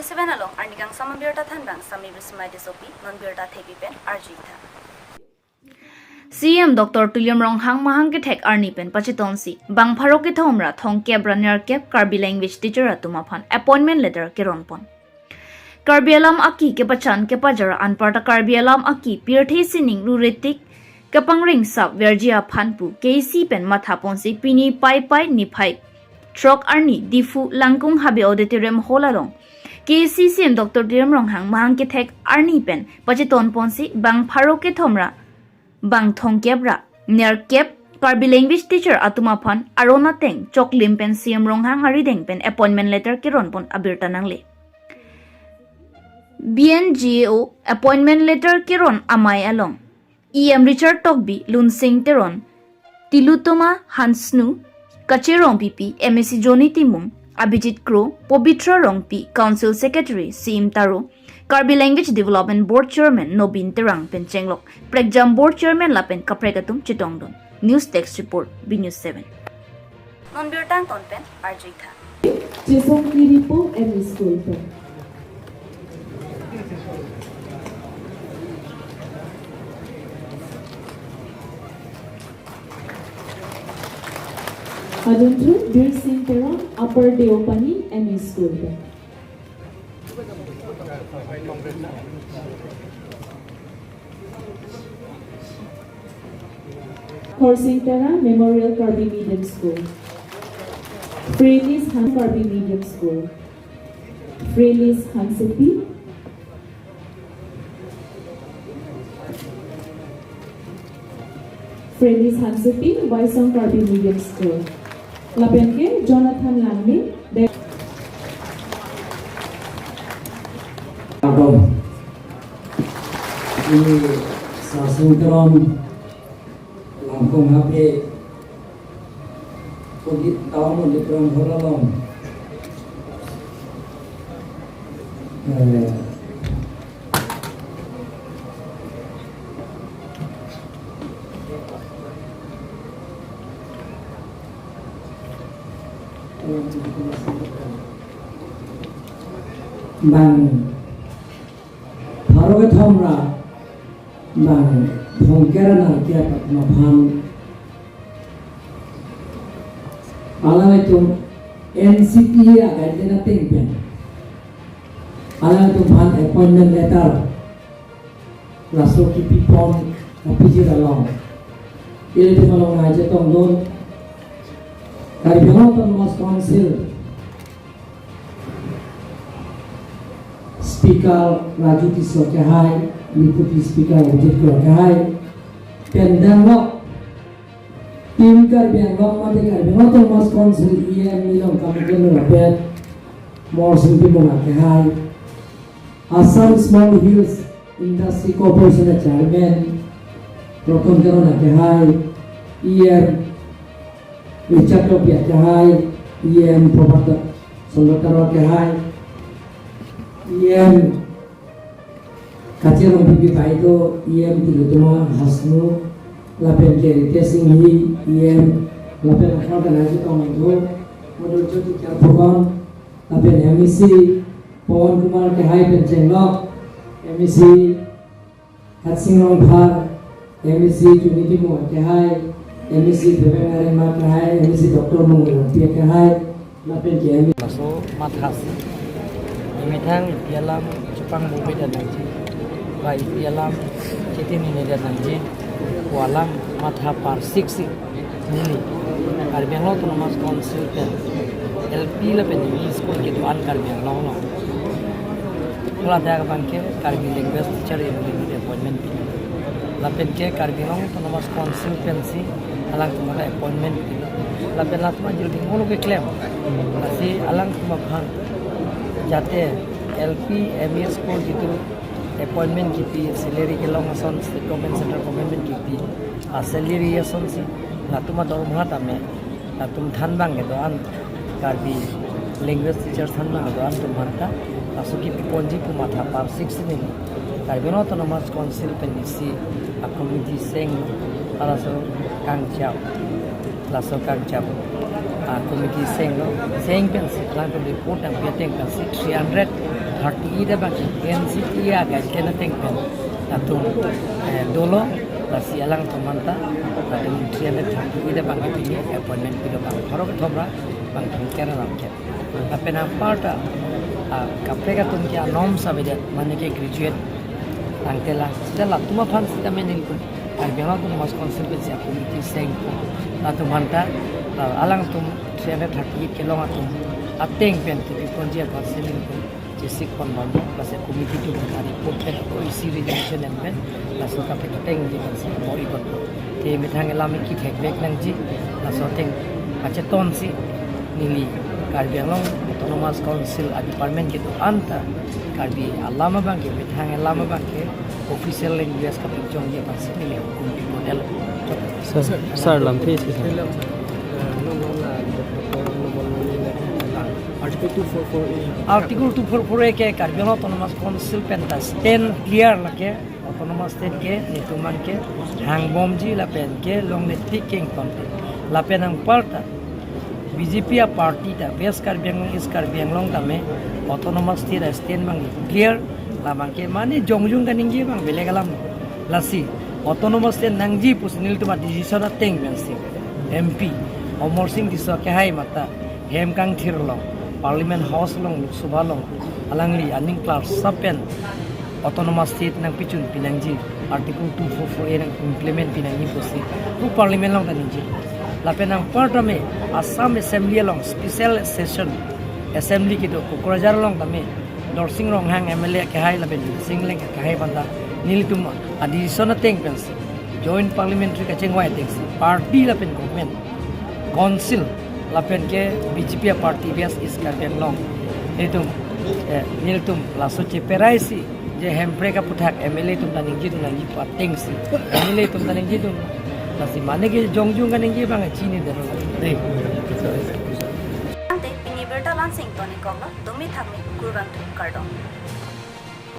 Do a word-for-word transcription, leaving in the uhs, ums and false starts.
Seven along arni kangsam abirta thanbang Sami Bismai Tissopi, non birta thepi pen arjuitha. C M Doctor Tuliram Ronghang mahang kethek arni pen pachitonsi bang pharo kethom ra thomkep ra nerkep Karbi language teacher atum aphan appointment letter keronpon. Karbi alam aki kepachan kepajara anparta Karbi alam aki pirthe sining ruretik kapangring sap verji aphan pu K A C pen mathaponsi pini Paipai niphai throk arni Diphu Langkung Habe Auditorium Hall along K A C C M Doctor Tuliram Ronghang mahang kethek arni pen pachitonponsi bang pharo kethom ra bang thomkep ra nerkep Karbi language teacher atum aphan aron ateng choklim pen C M Ronghang arideng pen appointment letter keronpon abirta nangle. B N G O appointment letter keron amei along E M Richard Tokbi, Lunsing Teron, Tilutoma Hansnu, Kache Rongpipi, M A C Johnny Timung, Abhijit Kro, Pobitra Rongpi, Council Secretary Sim Taro, Karbi Language Development Board Chairman Nobin Terang pen chenglok prekjam Board Chairman lapen kaprek atum chetongdun. News Desk Report, B News seven. Non birta angton pen arjuitha. Chesong Kiripo M E School pen. Adunthu Bir Sing Teron, Upper Deopani M E School pen. Khorsing Terang, Memorial Karbi Medium School. Frelis Han Karbi Medium School. Frelis Hansepi. Frelis Hansepi, Waisong Karbi Medium School. Lapen ke Jonathan Langme, Be- Adam. Ini Sasung Teron, Langkung Habe, Pudit Town, Pudit Rong Horalong. Eh, Bang pharo kethom ra bang thomkep ra nerkep atum aphan alanglitum N C T A a-guideline ateng pen alanglitum aphan appointment letter laso kipipon kapijir along ilitum along nangchetongdun. Karbi Anglong Autonomous Council Speaker Raju Tisso kehai, Deputy Speaker Abhijit Kro kehai, pen danglok Team Karbi Anglong mate Karbi Anglong Autonomous Council E M Nilongkam Kiron lapen Morsing Timung kehai, Assam Small Hills Industry Corporation Chairman Ratan Teron kehai, E M Richard Tokbi kehai, E M Prabhat Chandra Teron kehai, E M Kache Rongpipi Baideo, E M Tilutoma Hansnu, lapen ke Ritesh Enghi, E M, lapen akhor organizer tong do, Madhur Jyoti Kherphukan, lapen M A C Pawan Kumar kehai pen chenglok, M A C Hatsing Rongphar, M A C Johnny Timung kehai, M A C Bebeng Arema kehai, M A C Doctor Mongrang Pi kehai, lapen ke M A C. Laso mathasi emethang ipi alam chepangbobedet nangji, ba ipi alam chetinenedet nangji pu alam matha parsiksi neli Karbi Anglong Autonomous Council pen L P lapen M E school kedo-an Karbi Anglong along. Hala dak abang ke Karbi language teacher ilitum appointment pi. Lapen ke Karbi Anglong Autonomous Council pensi alangtum aphan appointment pi. Lapen latum ajil ding molo keklem. Lasi alangtum aphan jate L P, M E school jitu appointment kipi, salary kelong ason, state government, central government kipi, a salary asonsi latum adormoha tame latum thanbang kedo-an, Karbi language teacher thanbang kedo-an atum aphanta laso kipiponji pu matha parsiksi neli Karbi Anglong Autonomous Council pen isi a-committee seng, laso kangchap, laso kangchap a-committee senglo, seng pensi alangtum report nangpi ateng pensi three hundred Thirty-eight abang N C T A guideline ateng pen latum, eh, dolo, lasi alangtum anta latum three hundred thirty-eight abang ke pini appointment pilo bang pharo kethom ra bang thomkep ra nangkep. Lapen anparta, ah, kaprek atum ke anom sabedet, mane ke graduate tangte la, seta latum aphan sitame nelitum Karbi Anglong Autonomous Council pensi a-committee sengpo. Latum anta, ah, alangtum three hundred thirty-eight kelong atum ateng pen tipi ponji a-council nelitum chesik pon bom, laso committee atum pen a-report pen ako isi resolution en pen, laso kaprek ateng di pensi mo-i ponpo. Te methang alam kethek vek nangji, laso ateng kachetonsi neli Karbi Anglong Autonomous Council a-department kedo-an ta Karbi alam abang ke, methang alam abang ke official language kapinchongji aphansi neli hukum pipon el. Sir, sir, lamthe isi, sir. Article two four four A. Article two four four A ke Karbi Anglong Autonomous Council pen ta stand clear lake, Autonomous State ke netum an ke hangbomji lapen ke longle tik kengton. Lapen anparta B J P a-party ta West Karbi Anglong, East Karbi Anglong tame Autonomous State a-stand abang clear, labang ke mane jongjung kaningje abang belek alam. Lasi Autonomous State nangji pusi nelitum a-decision ateng pensi M P Amarsing Tisso kehai mata hem kangthir along, Parliament House along, Lok Sabha along, alangli aning klarsap pen Autonomous State nangpichun pinangji, Article two four four A nang-implement pinangji pusi pu Parliament along ta ningje. Lapen anparta me Assam Assembly along special session Assembly kedo Kokrajhar along tame Dorsing Ronghang M L A kehai lapen Sing Leng kehai aphan ta nelitum a-decision ateng pensi Joint Parliamentary kachingvai atengsi party lapen government, council lapen ke B J P a-party West East Karbi Anglong, nelitum, eh, nelitum laso cheperaisi je Hemprek aphuthak M L A atum ta ningjedun nangji pu atengsi M L A atum ta ningjedun. Lasi mane ke jongjung kaningje abang chini dero dei. Ante pini birta la-ansi ingtonikoklo, dumi thakmi kurvangthu, kardom.